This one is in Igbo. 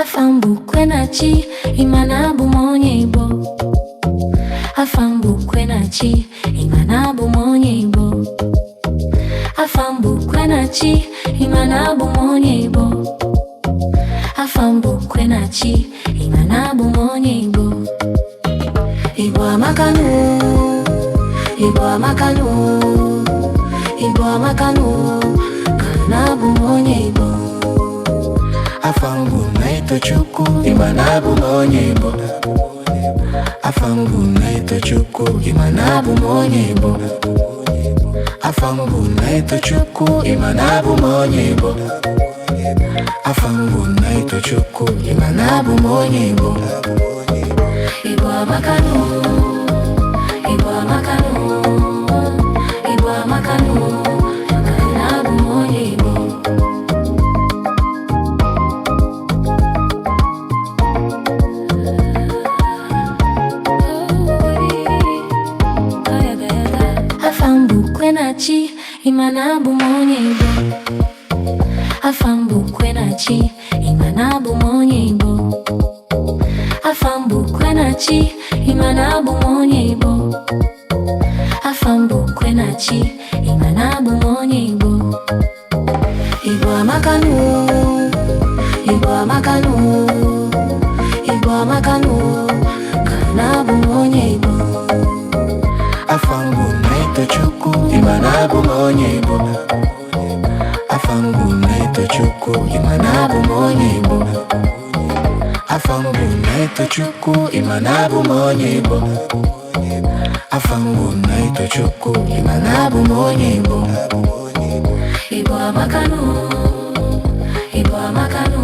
Afa m bụ Kwenachi, ịma na abụ m onye Igbo. Afa m bụ Kwenachi, ịma na abụ m onye Igbo. Afa m bụ Kwenachi, ịma na abụ m onye Igbo. Afa m bụ Kwenachi, ịma na abụ m onye Igbo. Igbo amakanụ, Igbo amakanụ, Igbo amakanụ, ka na abụ m onye Igbo. Afa m bụ Naetochukwu, ịma na abụ m onye Igbo. Afa m bụ Naetochukwu, ịma na abụ m onye Igbo. Afa m bụ Naetochukwu, ịma na abụ m onye Igbo. Afa m bụ Naetochukwu, ịma na abụ m onye Igbo. Igbo amakanụ, Igbo amakanụ, Igbo amakanụ, ka na abụ m onye Igbo. Afa m bụ Kwenachi, ịma na abụ m onye Igbo. Afa m bụ Kwenachi, ịma na abụ m onye Igbo. Afa m bụ Kwenachi, ịma na abụ m onye Igbo. Afa m bụ Kwenachi, ịma na abụ m onye Igbo. Igbo amakanụ, Igbo amakanụ, Igbo amakanụ, ka na abụ m onye Igbo. Afa m bụ Naetochukwu, ịma na abụ m onye Igbo. Afa m bụ Naetochukwu, ịma na abụ m onye Igbo. Afa m bụ Naetochukwu, ịma na abụ m onye Igbo. Afa m bụ Naetochukwu, ịma na abụ m onye Igbo. Igbo amakanụ, Igbo amakanụ.